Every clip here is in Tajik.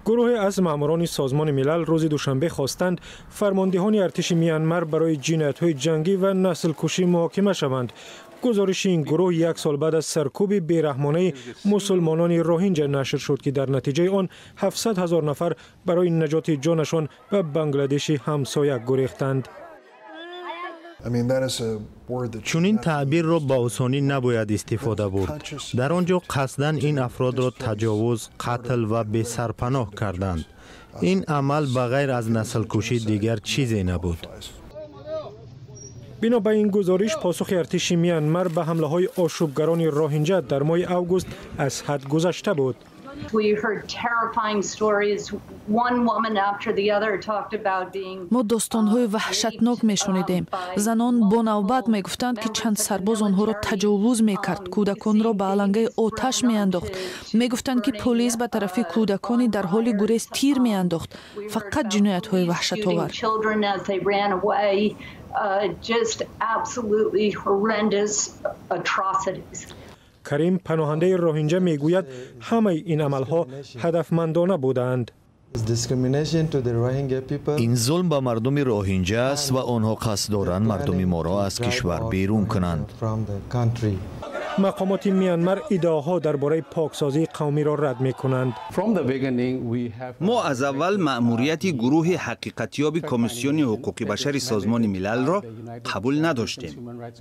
Гурӯҳе аз маъмурони Созмони Милал рӯзи душанбе хостанд, фармондеҳони артиши Миянмар барои ҷиноятҳои ҷангӣ ва наслкушӣ муҳокима шаванд. Гузориши ин гурӯҳ як сол баъд аз саркӯби бераҳмонаи мусулмонони роҳинҷа нашр шуд, ки дар натиҷаи он 700 ҳазор нафар барои наҷоти ҷонашон ба Бангладеши ҳамсоя гурехтанд. Чунин таъбирро ба осонӣ набояд истифода бурд. Дар он ҷо қасдан ин афродро таҷовуз, қатл ва бесарпаноҳ карданд. Ин амал ба ғайр аз наслкушӣ дигар чизе набуд. Бино ба ин гузориш, посухи артиши Миянмар ба ҳамлаҳои ошӯбгарони роҳинҷа дар моҳи август аз ҳад гузашта буд. Мо достонҳои ваҳшатнок мешунидем. Занон бо навбат мегуфтанд, ки чанд сарбоз онҳоро таҷовуз мекард, кӯдаконро ба алангаи оташ меандохт. Мегуфтанд, ки полис ба тарафи кӯдакони дар ҳоли гурез тир меандохт. Фақат ҷиноятҳои ваҳшатовар. Карим, паноҳандаи роҳинҷа, мегӯяд, ҳамаи ин амалҳо ҳадафмандона буданд. Ин зулм ба мардуми роҳинҷа аст ва онҳо қасд доранд мардуми моро аз кишвар берун кунанд. Мақомоти Миянмар иддаоҳо дар бораи поксозии қавмиро рад мекунанд. Мо аз аввал маъмурияти гурӯҳи ҳақиқатёби Комиссиони ҳуқуқи башари Созмони Милалро қабул надоштем.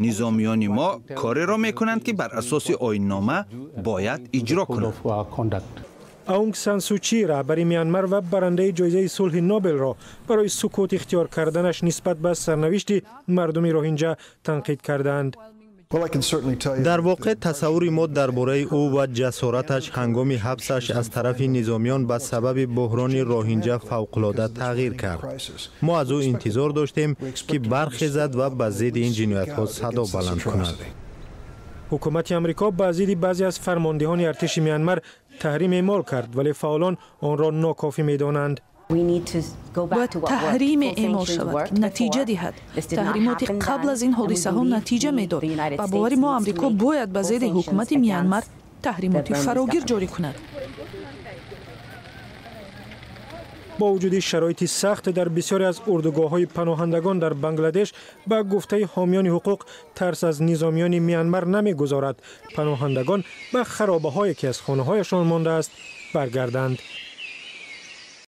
Низомиёни мо кореро мекунанд, ки бар асоси оиннома бояд иҷро кунанд. Аунг Сан Сучи, раҳбари Миянмар ва барандаи ҷоизаи сулҳи Нобелро барои сукут ихтиёр карданаш нисбат ба сарнавишти мардуми роҳинҷа танқид карданд. Дар воқеъ, тасаввури мо дар бораи ӯ ва ҷасораташ ҳангоми ҳабсаш аз тарафи низомиён ба сабаби буҳрони роҳинҷа фавқулода тағйир кард. Мо аз ӯ интизор доштем, ки бархезад ва ба зидди ин ҷиноятҳо садо баланд кунад. Ҳукумати Амрико ба зидди баъзе аз фармондеҳони артиши Миянмар таҳрим эъмол кард, вале фаъолон онро нокофӣ медонанд. Бояд таҳриме эъмол шавад, ки натиҷа диҳад. Таҳримоти қабл аз ин ҳодисаҳо натиҷа медод. Ба бовари мо, Амрико бояд ба зидди ҳукумати Миянмар таҳримоти фарогир ҷорӣ кунад. Бо вуҷуди шароити сахт дар бисёре аз урдугоҳҳои паноҳандагон дар Бангладеш, ба гуфтаи ҳомиёни ҳуқуқ, тарс аз низомиёни Миянмар намегузорад паноҳандагон ба харобаҳое, ки аз хонаҳояшон мондааст, баргарданд.